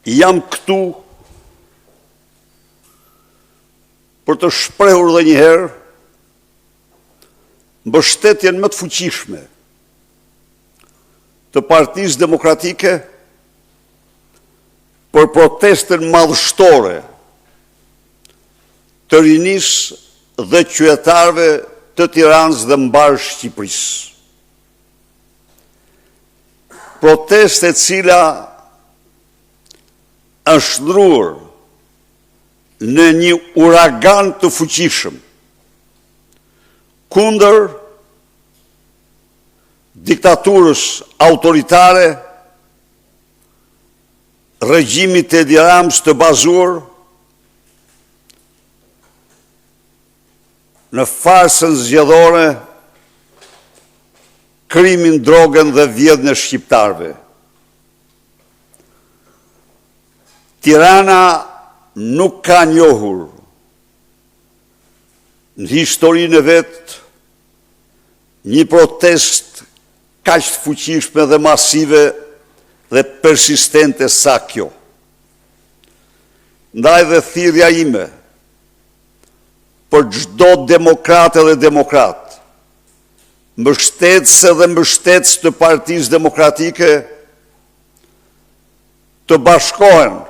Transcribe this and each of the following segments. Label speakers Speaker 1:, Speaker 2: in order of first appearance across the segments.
Speaker 1: Jam këtu për të shprehur dhe një herë mbështetjen më të fuqishme të Partisë Demokratike për protestën madhështore të rinisë dhe qytetarëve të Tiranës dhe mbarë Shqipërisë. Protestë e cila është shndërruar në një uragan të fuqishëm kundër diktaturës autoritare, regjimit të Edi Ramës të bazuar në farsën zgjedhore, krimin, drogën dhe vjedhjen e shqiptarëve. Tirana nuk ka njohur në historinë e vet një protestë kaq të fuqishme dhe masive dhe persistente sa kjo. Ndaj dhe thirrja ime për çdo demokrate dhe demokrat, mbështetëse dhe mbështetës të Partisë Demokratike, të bashkohen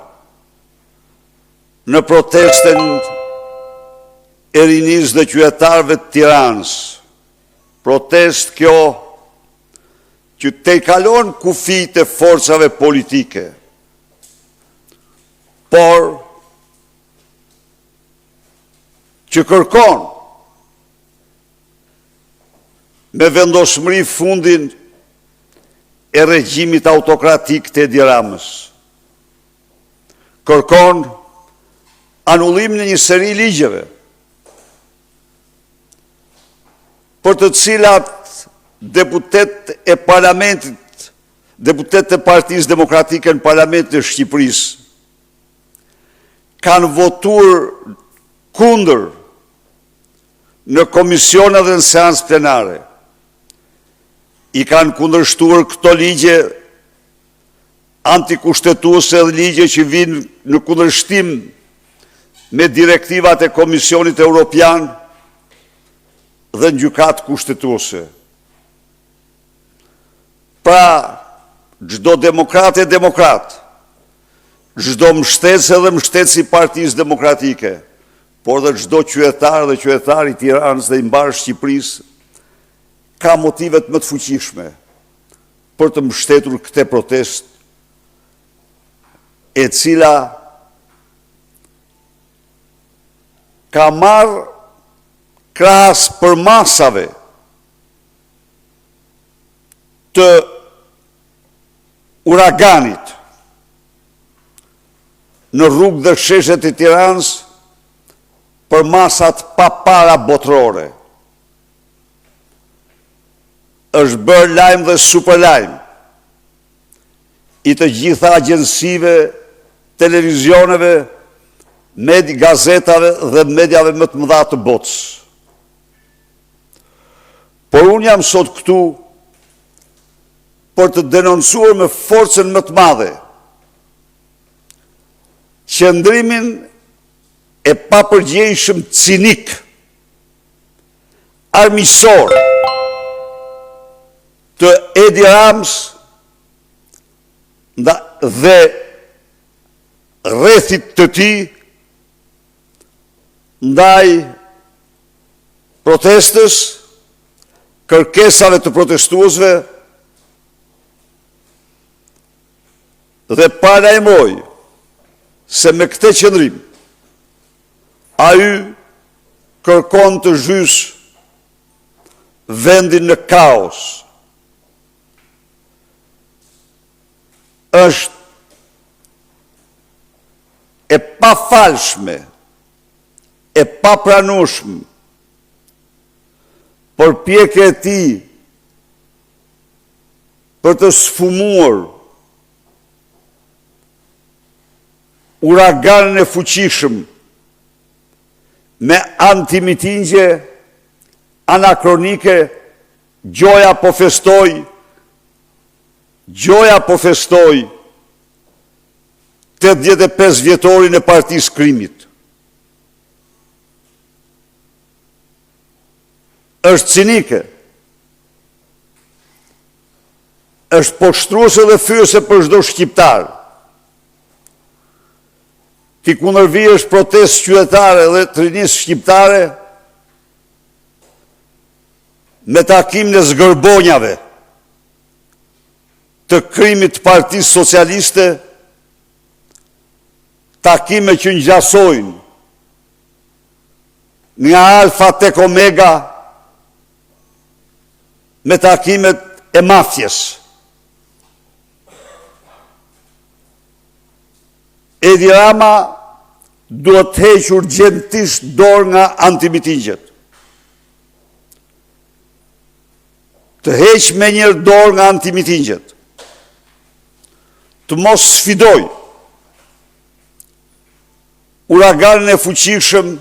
Speaker 1: në protestën e rinisë dhe qytetarëve të Tiranës. Protestë kjo që tejkalon kufijtë e forcave politike, por që kërkon me vendosmëri fundin e regjimit autokratik të Edi Ramës. Kërkon anullimin e një seri ligjeve, për të cilat deputetët e parlamentit, deputetët e Partisë Demokratike në Parlamentin e Shqipërisë, kanë votuar kundër në komisione dhe në seancë plenare. I kanë kundërshtuar këto ligje antikushtetuese dhe ligje që vijnë në kundërshtim me direktivat e Komisionit Europian dhe në Gjykatë Kushtetuese. Pra, çdo demokrat e demokrat, çdo mbështetëse dhe mbështetës i Partisë Demokratike, por dhe çdo qytetar dhe qytetar i Tiranës dhe i mbarë Shqipërisë, ka motivet më të fuqishme për të mbështetur këtë protestë, e cila ka marrë krahas përmasave të uraganit në rrugë dhe sheshet e Tiranës përmasa të papara botërore. Është bërë lajm dhe super lajm i të gjitha agjencive, televizioneve, med gazetave dhe mediave më të mëdha të botës. Por unë jam sot këtu për të denoncuar me forcën më të madhe qëndrimin e papërgjegjshëm cinik, armiqësor të Edi Ramës dhe rrethit të tij ndaj protestës, kërkesave të protestuesve dhe paralajmëroj se me këtë qëndrim ai kërkon të zhysë vendin në kaos. Është e pafalshme, e papranueshme përpjekja e tij për të sfumuar uraganin e fuqishëm me antimitingje anakronike, gjoja po festoj, gjoja po festoj. 85 vjetorin e partisë krimit. Është cinike. Është poshtruese dhe fyese për çdo shqiptar. T'i kundërvihesh protestës qytetare dhe të rinisë shqiptare me takimin e zgërbonjave të krimit të Partisë Socialiste, takime që ngjasojnë nga alfa tek omega me takimet e mafies. Edi Rama duhet të heqë urgjentisht dorë nga antimitingjet. Të heqë menjëherë dorë nga antimitingjet. Të mos sfidojë uraganin e fuqishëm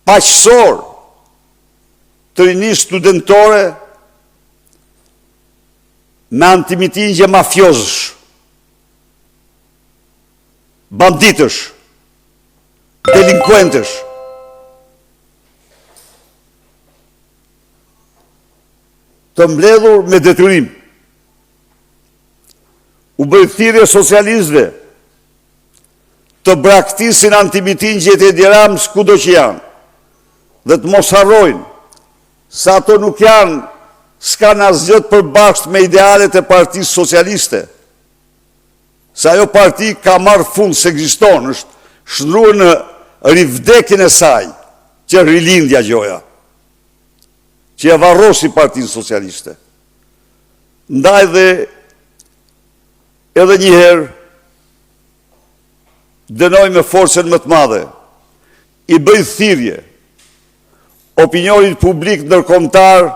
Speaker 1: paqësor të rinisë studentore me antimitingje mafiozësh, banditësh, delinkuentësh. Të mbledhur me detyrim. U bëj thirrje socialistëve të braktisin antimitingjet e Edi Ramës kudo që janë dhe të mos harrojnë se ato nuk janë, s'kanë asgjë të përbashkët me idealet e Partisë Socialiste. Se ajo parti ka marrë fund, s'ekziston, është shndërruar në rivdekjen e saj, që rilindja gjoja, që e varrosi Partinë Socialiste. Ndaj dhe edhe një herë dënoj me forcën më të madhe, i bëj thirrje opinionit publik ndërkombëtar,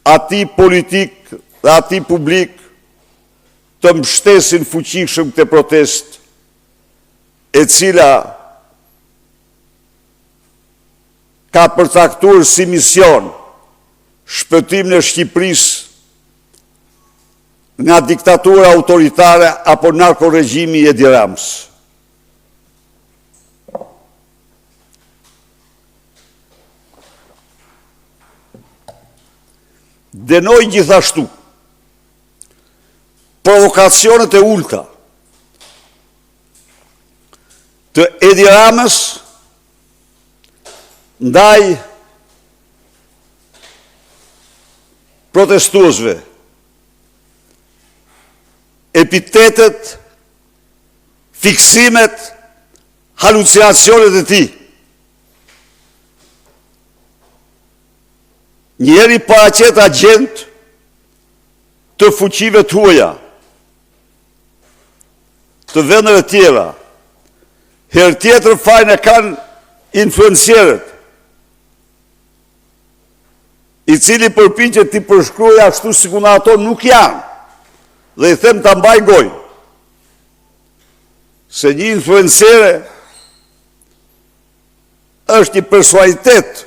Speaker 1: atij politik dhe atij publik të mbështesin fuqishëm këtë protestë, e cila ka përcaktuar si mision shpëtimin e Shqipërisë nga diktatura autoritare apo narkoregjimi i Edi Ramës. Dënoj gjithashtu provokacionet e ulëta të Edi Ramës ndaj protestuesve. Epitetet, fiksimet, halucinacionet e tij. Njëherë i paraqet agjentë të fuqive të huaja, të vendeve të tjera. Herë tjetër fajin e kanë influencerët, i cili përpiqet t'i përshkruajë ashtu sikur ato nuk janë. Dhe i them ta mbajë gojën. Se një influencere është një personalitet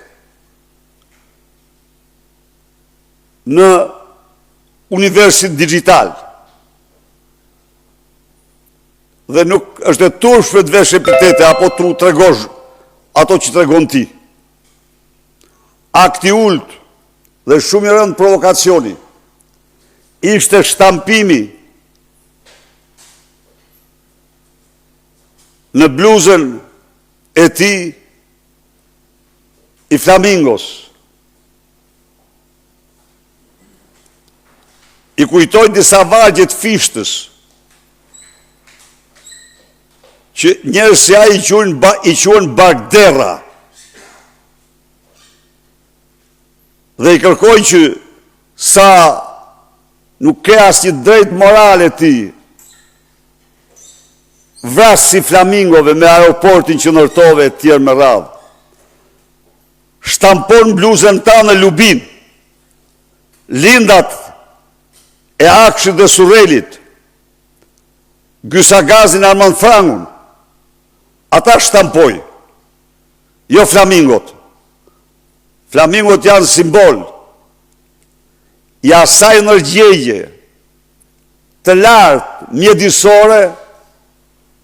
Speaker 1: në universin digital. Dhe nuk është e turpshme të vesh epitete apo të tregosh ato që tregon ti. Akt i ulët dhe shumë i rëndë provokacioni ishte shtampimi në bluzën e tij i flamingos. I kujtoj disa vargje të Fishtës, që njerëz si ai i quajnë i quajnë barkderra. Dhe i kërkoj që sa nuk ke asnjë drejtë morale ti, vrasës i flamingove me aeroportin që ndërtove e tjerë me radhë. Shtampo në bluzën tënde lubinë, Lindat e Akshit dhe Surrelit, Gysagazin Armand Frangun, ata shtampoj, jo flamingot. Flamingot janë simbol i asaj ndërgjegje të lartë. mjedisore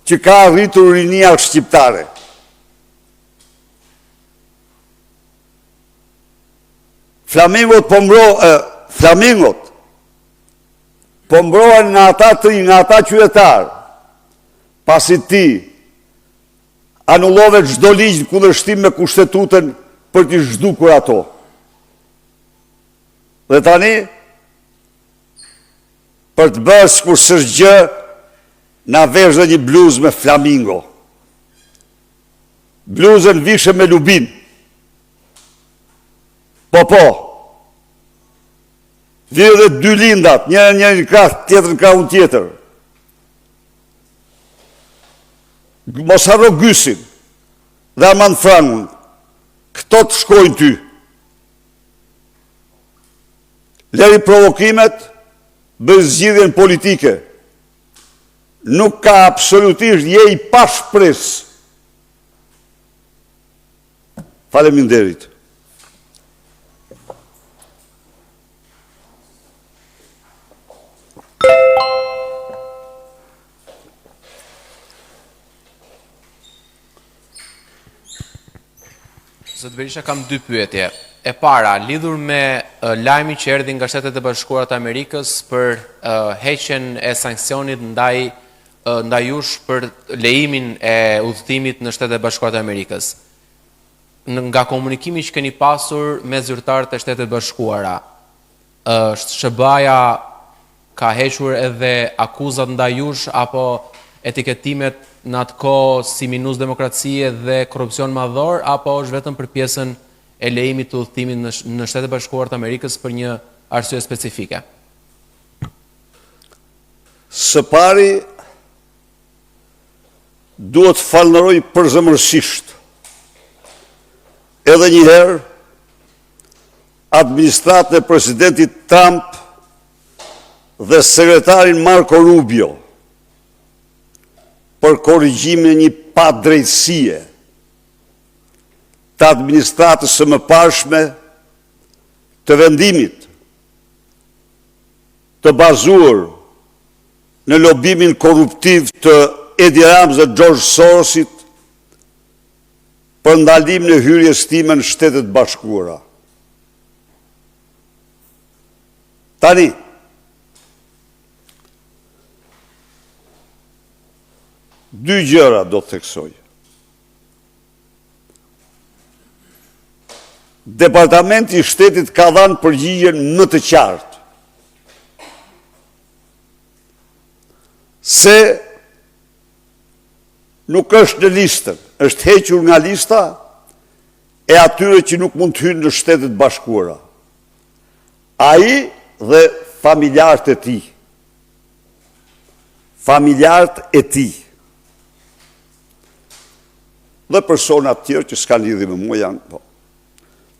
Speaker 1: që ka arritur rinia shqiptare. Flamingot po mbro, e, flamingot po mbrohen nga ata të rinj, nga ata qytetarë, pasi ti anullove çdo ligj në kundërshtim me kushtetutën për t'i zhdukur ato. Dhe tani, për të bërë sikur s'është gjë, na vesh dhe një bluzë me flamingo. Bluzën vishe me lubinë. Po, po. Vije dhe dy lindat, njërën njërin krah, tjetrën krahun tjetër. Mos harro Gysin dhe Armand Frangun, këto të shkojnë ty. Lëri provokimet, bëj zgjidhjen politike. Nuk ka absolutisht je i pashpresë. Faleminderit.
Speaker 2: Zoti Berisha kam dy pyetje. E para, lidhur me lajmin që erdhi nga Shtetet e Bashkuara të Amerikës për heqjen e sanksionit ndaj ndaj jush për lejimin e udhëtimit në Shtetet e Bashkuara të Amerikës. Nga komunikimi që keni pasur me zyrtarët e Shteteve të Bashkuara, SHBA-ja ka hequr edhe akuzat ndaj jush apo etiketimet në atë kohë si minus demokracie dhe korrupsion madhor apo është vetëm për pjesën e lejimit të udhëtimit në në Shtetet e Bashkuara të Amerikës për një arsye specifike?
Speaker 1: Së pari, duhet të falënderoj përzemërsisht edhe një herë administratën e presidentit Trump dhe sekretarin Marco Rubio për korrigjimin e një padrejtësie të administratës së mëparshme të vendimit të bazuar në lobimin korruptiv të Edi Ramës dhe George Sorosit për ndalimin e hyrjes time në Shtetet e Bashkuara. Tani, dy gjëra do të theksoj. Departamenti i Shtetit ka dhënë përgjigjen më të qartë. Se nuk është në listën, është hequr nga lista e atyre që nuk mund të hyjnë në Shtetet e Bashkuara. Ai dhe familjarët e tij. Familjarët e tij. Dhe persona të tjerë që s'kanë lidhje me mua janë, po.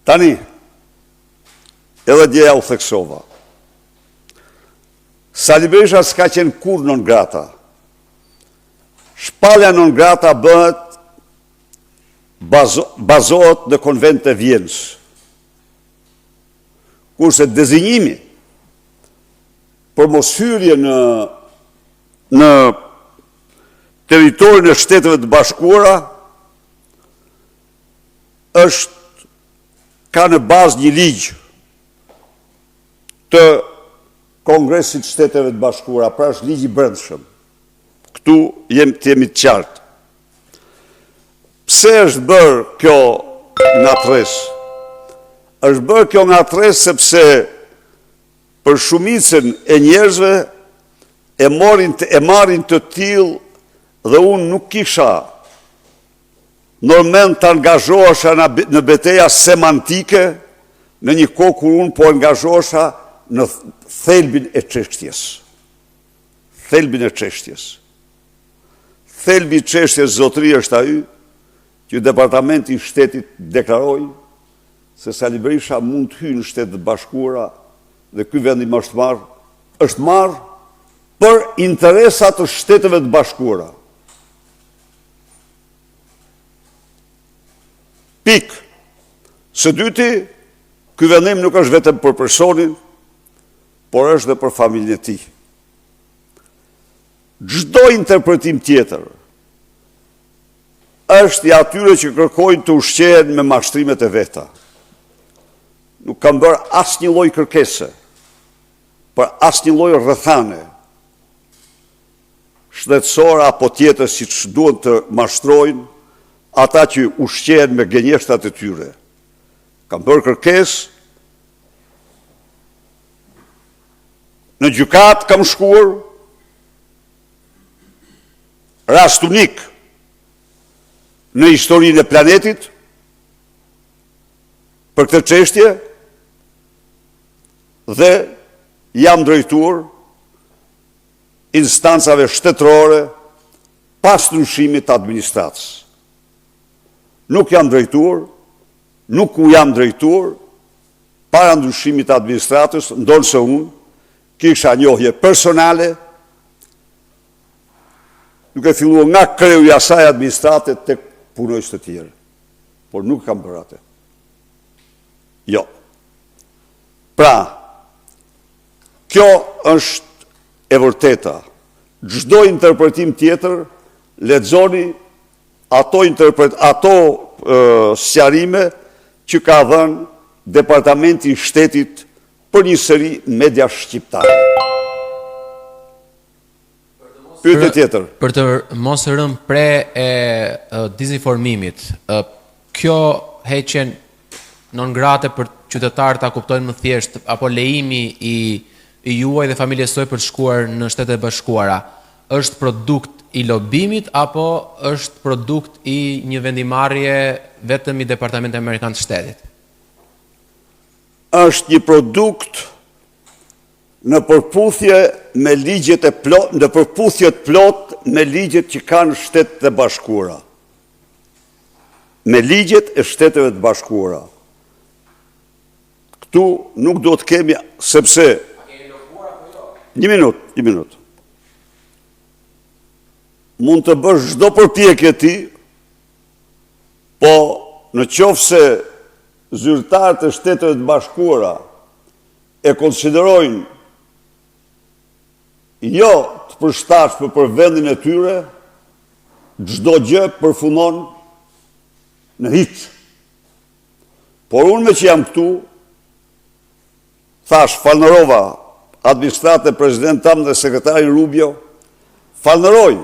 Speaker 1: Tani, edhe dje jua theksova. Sali Berisha s'ka qenë kurrë non grata. Shpallja non grata bëhet bazohet në konventën e Vjenës. Kurse dezinjimi për moshyrje në në territorin e Shteteve të Bashkuara është ka në bazë një ligj të Kongresit të Shteteve të Bashkuara, pra është ligj i brendshëm. Këtu jem të jemi të qartë. Pse është bërë kjo ngatërresë? Është bërë kjo ngatërresë sepse për shumicën e njerëzve e marrin e marrin të tillë dhe unë nuk kisha ndërmend të angazhohesha në beteja semantike në një kohë kur unë po angazhohesha në thelbin e çështjes. Thelbin e çështjes. Thelbi i çështjes zotëri është ai që Departamenti i Shtetit deklaroi se Sali Berisha mund të hyjë në Shtetet e Bashkuara dhe ky vendim është marrë, është marrë për interesa të Shteteve të Bashkuara. Pikë. Së dyti, ky vendim nuk është vetëm për personin, por është dhe për familjen e tij. Çdo interpretim tjetër është i atyre që kërkojnë të ushqehen me mashtrimet e veta. Nuk kam bërë asnjë lloj kërkese për asnjë lloj rrethane shëndetësore apo tjetër siç duan të mashtrojnë ata që ushqehen me gënjeshtrat e tyre. Kam bërë kërkesë në gjykatë kam shkuar rast unik në historinë e planetit për këtë çështje dhe jam drejtuar instancave shtetërore pas ndryshimit të administratës. Nuk jam drejtuar, nuk u jam drejtuar para ndryshimit të administratës, ndonëse unë kisha njohje personale, duke filluar nga kreu i asaj administrate tek punonjës të tjerë. Por nuk kam bërë atë. Jo. Pra, kjo është e vërteta. Çdo interpretim tjetër, lexoni ato interpret ato sqarime që ka dhënë Departamenti i Shtetit për një seri media shqiptare. Pyetje tjetër.
Speaker 2: Për të mos rënë pre e dezinformimit, kjo heqje non grata për qytetarët ta kuptojnë më thjesht apo lejimi i i juaj dhe familjes suaj për të shkuar në Shtetet e Bashkuara, është produkt i lobimit apo është produkt i një vendimarrje vetëm i Departamentit Amerikan të Shtetit?
Speaker 1: Është një produkt në përputhje me ligjet e plot, në përputhje të plotë me ligjet që kanë Shtetet e Bashkuara. Me ligjet e Shteteve të Bashkuara. Këtu nuk duhet të kemi, sepse...
Speaker 2: Jo?
Speaker 1: Një minut, një minut. Mund të bësh çdo përpjekje ti, po në qoftë se zyrtarët e Shteteve të Bashkuara e konsiderojnë jo të përshtatshme për vendin e tyre, çdo gjë përfundon në hiç. Por unë meqë jam këtu, thashë, falënderova administratën e presidentit Trump dhe sekretarin Rubio, falënderoj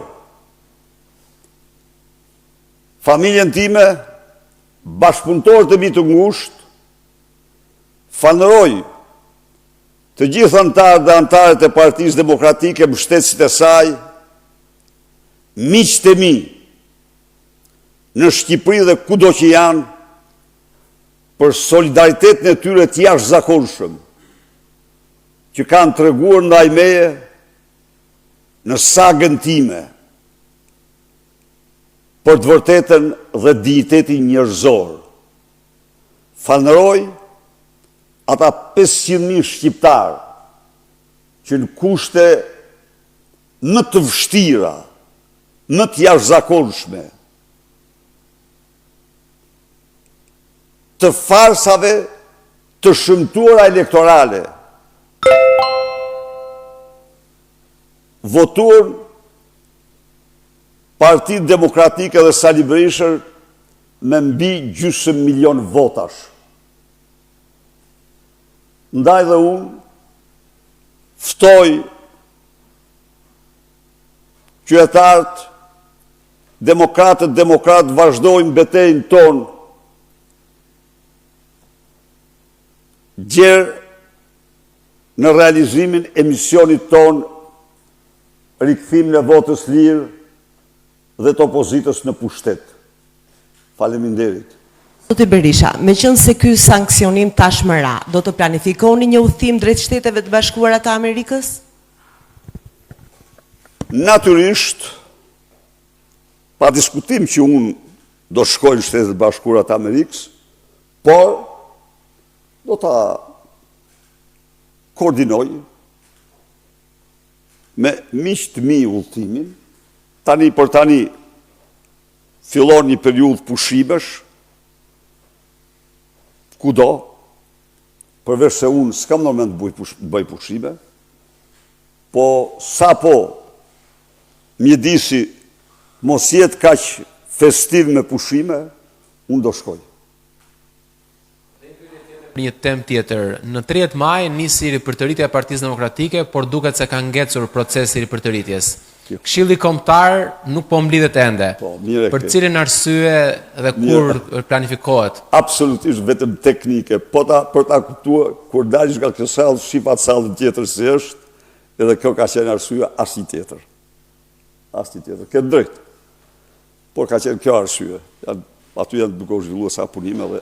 Speaker 1: familjen time, bashkëpunëtorët e mi të ngushtë, falënderoj të gjithë anëtarët dhe anëtaret e Partisë Demokratike, mbështetësit e saj, miqtë e mi në Shqipëri dhe kudo që janë, për solidaritetin e tyre të jashtëzakonshëm që kanë treguar ndaj meje në sagën time për të vërtetën dhe dinjitetin njerëzor. Falënderoj ata 500.000 shqiptarë që në kushte më të vështira, më të jashtëzakonshme, të farsave të shëmtuara elektorale, votuan Partinë Demokratike dhe Sali Berishën me mbi gjysmë milion votash. Ndaj dhe unë ftoj qytetarët, demokratët, demokratet, vazhdojmë betejën tonë gjer në realizimin e misionit tonë rikthimin e votës lirë dhe të opozitës në pushtet. Faleminderit.
Speaker 3: Zoti Berisha, meqenëse ky sanksionim tashmë ra, do të planifikoni një udhëtim drejt Shteteve të Bashkuara të Amerikës?
Speaker 1: Natyrisht, pa diskutim që unë do shkoj në Shtetet e Bashkuara të Amerikës, por do ta koordinoj me miqtë e mi udhëtimin, tani për tani fillon një periudhë pushimesh, kudo, përveç se unë s'kam ndërmend të bëj pushime, po sapo mjedisi mos jetë kaq festiv me pushime, unë do shkoj.
Speaker 2: Për një temë tjetër, në 30 maj nisi ripërtëritja e Partisë Demokratike, por duket se ka ngecur procesi i ripërtëritjes.
Speaker 1: Jo.
Speaker 2: Këshilli Kombëtar nuk po mblidhet ende.
Speaker 1: Po, mirë e
Speaker 2: Për
Speaker 1: ke.
Speaker 2: cilën arsye dhe kur planifikohet?
Speaker 1: Absolutisht vetëm teknike, po ta për ta kuptuar kur dalësh nga kjo sallë, shif atë sallën tjetër si është, edhe kjo ka qenë arsye, asnjë tjetër. Asnjë tjetër. Ke drejt. Por ka qenë kjo arsye. Janë aty janë duke u zhvilluar sa punime dhe